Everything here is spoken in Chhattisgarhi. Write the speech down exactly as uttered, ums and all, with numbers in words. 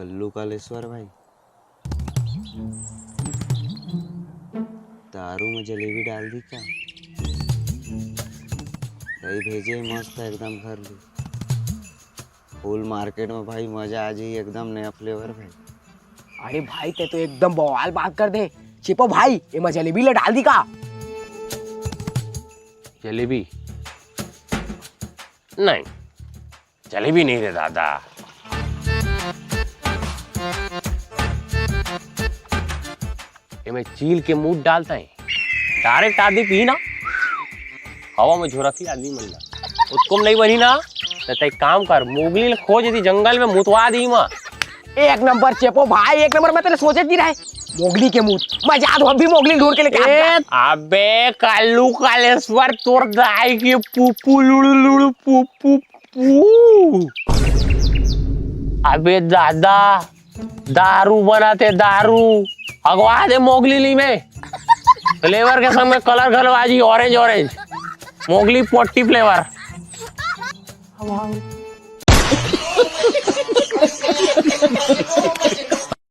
कल्लू कालेश्वर भाई, दारू में जलेबी डाल दी का? दही भेजे मस्त एकदम भर ली। फुल मार्केट में भाई मजा आ जाई, एकदम नया फ्लेवर भाई। अरे भाई, ते तो एकदम बवाल बात कर दे। चिपो भाई, एमा जलेबी ला डाल दी का? जलेबी नहीं, जलेबी नहीं रे दादा। एमे चील के मूत डालता है, डायरेक्ट आदमी पी ना, हवा में झोरत ही आदमी मर जा। उसको नहीं बनी ना, तो तै काम कर, मोगली ल खोज दी जंगल में, मुतवा दी माँ। एक नंबर चेपो भाई, एक नंबर। मैं तेरे सोचे नहीं रहे, मोगली के मूत। मैं जा दूं, अभी मोगली ढूंढ के लेके आता हूँ। ए, अबे कालू कालेश्वर, तोर दाई के पुपू लुड़ू लुड़ू पुपू पू। अबे दादा, दारू बनाते दारू, अगवा दे मोगली ली में। फ्लेवर के संग में कलर घलवा जी, ऑरेंज ऑरेंज, मोगली पोटी फ्लेवर।